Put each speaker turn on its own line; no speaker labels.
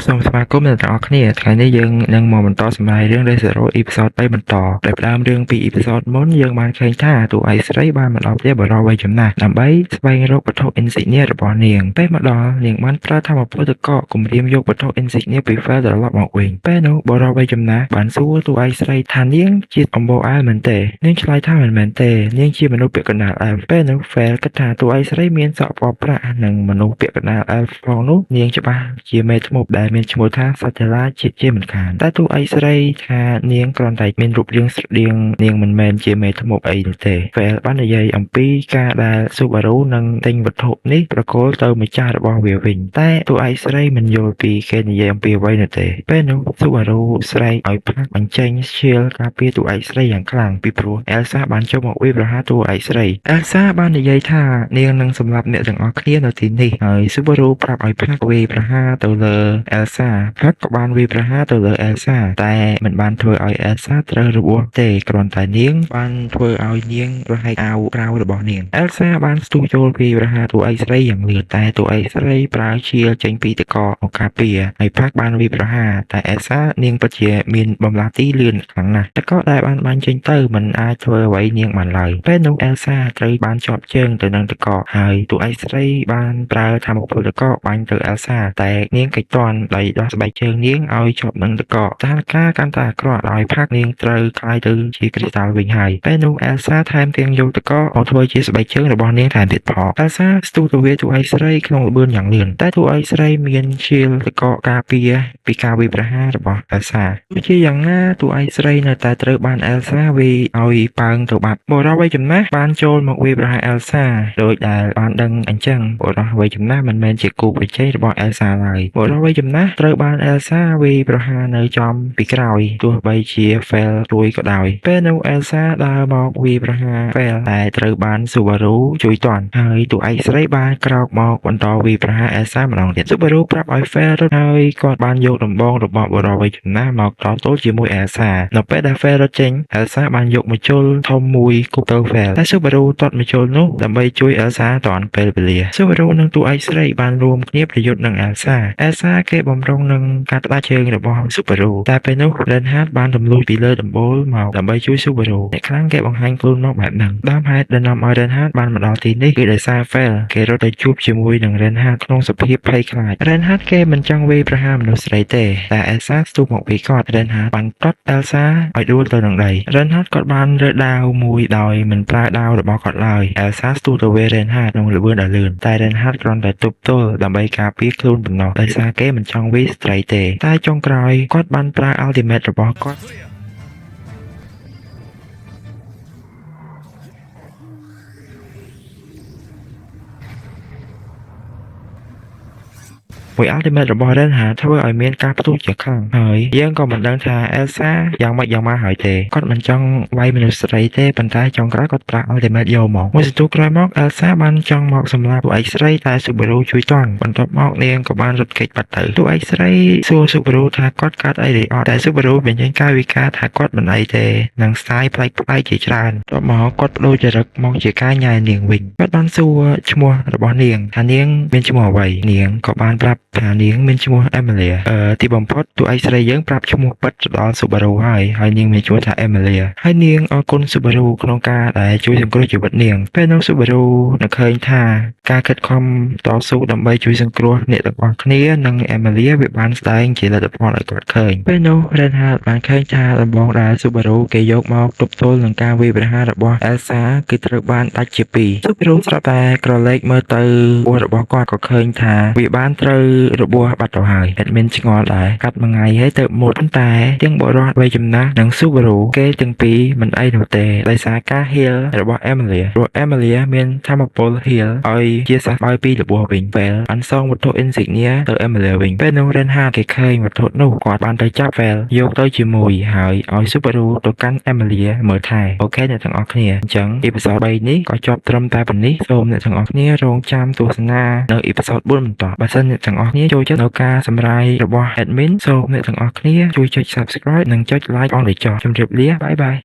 សូមស្វាគមន៍អ្នកទាំងអស់គ្នាថ្ងៃនេះយើងនឹងមកបន្តសម្រាយរឿង Re:Zero Episode 3បន្តដោយផ្ដើមរឿងពី Episode មុនយើងបានឃើញថាតួឯកស្រីបានមកដល់ផ្ទះបុរសវ័យចំណាស់ដើម្បីស្វែងរកវត្ថុ Insignia របស់នាងពេលមកដល់នាងបានប្រើធម៌ពលទឹកកកគំរាមយកវត្ថុ Insignia ពី Fel ត្រឡប់មកវិញពេលនោះបុរសវ័យចំណាស់បានសួរតួឯកស្រីថានាងជាអំបូរអែលមែនទេនាងឆ្លើយថាមិនមែនទេនាងជាមនុស្សពាក់កណ្ដាល Elf ពេលនោះ Fel គិតថាតួឯកស្រីមានសក់ពណ៌ប្រាក់និងមនុស្សពាក់កណ្ដាល Elf ផងនោះនាងច្បាស់ជាមេធ្មប់ដែលមានឈ្មោះថាសាធាឡាជាជាមិនខានតែតួឯកស្រីថានាងគ្រាន់តែមានរូបរាងស្រដៀងនាងមិនមែនជាមេធ្មប់អីនោះទេ Fel បាននិយាយអំពីការដែល Subaru នឹងទិញវត្ថុនេះប្រគល់ទៅម្ចាស់របស់វាវិញតែតួឯកស្រីមិនយល់ពីគេនិយាយអំពីអ្វីនោះទេពេលនោះ Subaru ស្រែកឲ្យផាក់បញ្ចេញ shield ការពារតួឯកស្រីយ៉ាងខ្លាំងពីព្រោះ Elsa បានចូលមកវាយប្រហារតួឯកស្រី Elsa បាននិយាយថានាងនឹងសម្លាប់អ្នកទាំងអស់គ្នានៅទីនេះហើយ Subaru ប្រាប់ឲ្យផាក់វាយប្រហារទៅលើ Elsa ផាក់ក៏បានវាយប្រហារទៅលើ Elsa តែមិនបានធ្វើឲ្យ Elsa ត្រូវរបួសទេគ្រាន់តែនាងបានធ្វើឲ្យនាងប្រហែកអាវក្រៅរបស់នាង Elsa បានស្ទុះចូលវាយប្រហារតួឯកស្រីយ៉ាងលឿនតែតួឯកស្រីប្រើឈៀលចេញពីទឹកកកមកការពារហើយផាក់បានវាយប្រហារតែ Elsa នាងពិតជាមានបំលាស់ទីលឿនខ្លាំងណាស់ទឹកកកដែលបានបាញ់ចេញទៅមិនអាចធ្វើអ្វីនាងបានឡើយពេលនោះ Elsa ត្រូវបានជាប់ជើងទៅនឹងទឹកកកហើយតួឯកស្រីបានប្រើធម៌ពលទឹកកកបាញ់ទៅ Elsa តែនាងកិច្ចទាន់ដោយដោះស្បែកជើងនាងឲ្យជាប់នឹងទឹកកកស្ថានភាពកាន់តែអាក្រក់ដោយផាកនាងត្រូវក្លាយទៅជាគ្រីស្តាល់វិញហើយពេលនោះ Elsa ថែមទាំងយកទឹកកកមកធ្វើជាស្បែកជើងរបស់នាងថែមទៀតផង Elsa ស្ទុះទៅវាតួឯកស្រីក្នុងល្បឿនយ៉ាងលឿនតែតួឯកស្រីមានឈៀលទឹកកកការពារពីការវាយប្រហាររបស់ Elsa ទោះជាយ៉ាងណាតួឯកស្រីនៅតែត្រូវបាន Elsa វាយឲ្យប៉ើងទៅបាត់បុរសវ័យចំណាស់បានចូលមកវាយប្រហារ Elsa ដោយដែលបានដឹងអញ្ចឹងបុរសវ័យចំណាស់មិនមែនជាគូប្រជែងរបស់ Elsa ឡើយបុរសវ័យចំណាស់ត្រូវបាន Elsa វាយប្រហារនៅចំពីក្រោយទោះបីជា Fel ជួយក៏ដោយពេលនោះ Elsa ដើរមកវាយប្រហារ Fel តែត្រូវបាន Subaru ជួយទាន់ហើយតួឯកស្រីបានក្រោកមកបន្តវាយប្រហារ Elsa ម្ដងទៀត Subaru ប្រាប់ឲ្យ Fel រត់ហើយគាត់បានយកដំបងរបស់បុរសវ័យចំណាស់មកតទល់ជាមួយ Elsa នៅពេលដែល Fel រត់ចេញ Elsa បានយកម្ជុលធំមួយគប់ទៅ Fel តែ Subaru ទាត់ម្ជុលនោះដើម្បីជួយ Elsa ទាន់ពេលវេលា Subaru និងតួឯកស្រីបានរួមគ្នាប្រយុទ្ធនឹង Elsa Elsa គេបំរុងនឹងការផ្ដាច់ជើងរបស់ Subaru តែពេលនោះ Reinhardt បានរំលួចពីលើដំបូលមកដើម្បីជួយ Subaru អ្នកខ្លាំងគេបង្ហាញខ្លួនមកបែបហ្នឹងដើមហេតុដែលនាំឲ្យ Reinhardt បានមកដល់ទីនេះគឺដោយសារ Fel គេរត់ទៅជួបជាមួយនឹង Reinhardt ក្នុងសភាពភ័យខ្លាច Reinhardt គេមិនចង់វាយប្រហារមនុស្សស្រីទេតែ Elsa ស្ទុះមកវាយគាត់ Reinhardt បានទាត់ Elsa ឲ្យដួលទៅនឹងដី Reinhardt គាត់បានរើដាវមួយដោយមិនប្រើដាវរបស់គាត់ឡើយ Elsa ស្ទុះទៅវាយ Reinhardt ក្នុងល្បឿនដ៏លឿនតែ Reinhardt គ្រាន់តែទប់ទល់ដើម្បីការពារខ្លួនប៉ុណ្ណោះដោយសារគេមិនចង់វាយស្ត្រីទេតែចុងក្រោយគាត់បានប្រើ Ultimate របស់គាត់
Clear.
មួយ Ultimate របស់ Reinhardt ធ្វើឲ្យមានការផ្ទុះជាខ្លាំងហើយយើងក៏មិនដឹងថា Elsa យ៉ាងម៉េចយ៉ាងម៉ាហើយទេគាត់មិនចង់វាយមនុស្សស្រីទេប៉ុន្តែចុងក្រោយគាត់ប្រើ Ultimate យកមកមួយសន្ទុះក្រោយមក Elsa បានចង់មកសម្លាប់តួឯកស្រីតែ Subaru ជួយទាន់បន្ទាប់មកនាងក៏បានរត់គេចបាត់ទៅតួឯកស្រីសួរ Subaru ថាគាត់កើតអីឬអត់តែ Subaru បញ្ចេញកាយវិការថាគាត់មិនអីទេនិងស្ទាយប្លែកៗជាច្រើនបន្ទាប់មកគាត់ប្ដូរចរិតមកជាការញ៉ែនាងវិញគាត់បានសួរឈ្មោះរបស់នាងថានាងមានឈ្មោះអ្វីនាងក៏បានប្រាប់ថានាងមានឈ្មោះ Emilia ទីបំផុតតួឯកស្រីយើងប្រាប់ឈ្មោះពិតទៅដល់ Subaru ហើយហើយនាងមានឈ្មោះថា Emilia ហើយនាងអរគុណ Subaru ក្នុងការដែលជួយសង្គ្រោះជីវិតនាងពេលនោះ Subaru នឹកឃើញថាការខិតខំតស៊ូដើម្បីជួយសង្គ្រោះអ្នកទាំងអស់គ្នានិង Emilia វាបានស្ដែងជាលទ្ធផលឲ្យគាត់ឃើញពេលនោះ Reinhardt បានឃើញថាដំបងដែល Subaru គេយកមកទប់ទល់នឹងការវាយប្រហាររបស់ Elsa គឺត្រូវបានដាច់ជាពីរ Subaru ស្រាប់តែក្រឡេកមើលទៅពោះរបស់គាត់ក៏ឃើញថាវាបានត្រូវរបួសបាត់ទៅហើយ admin ឆ្ងល់ដែរកាត់មួយថ្ងៃហើយទៅមុតប៉ុន្តែទាំងបុរសវ័យចំណាស់និង Subaru គេទាំងពីរមិនអីនោះទេដោយសារការ heal របស់ Emilia ព្រោះ Emilia មានធម៌ពល heal ឲ្យជាសះស្បើយពីរបួសវិញពេលបានសងវត្ថុ Insignia ទៅ Emilia វិញពេលនោះ Reinhardt គេឃើញវត្ថុនោះគាត់បានទៅចាប់ Fel យកទៅជាមួយហើយឲ្យ Subaru ទៅកាន់ Emilia មើលថែអូខេអ្នកទាំងអស់គ្នាអញ្ចឹង episode 3នេះក៏ចប់ត្រឹមតែប៉ុណ្នេះសូមអ្នកទាំងអស់គ្នារងចាំទស្សនានៅ episode 4បន្តបើសិនអ្នកទាំងអស់គ្នាចូលចិត្តនៅការសម្រាយរបស់ admin សូមអ្នកទាំងអស់គ្នាជួយចុច Subscribe និងចុច Like ផងដូចចុះជម្រាបលាបាយបាយ។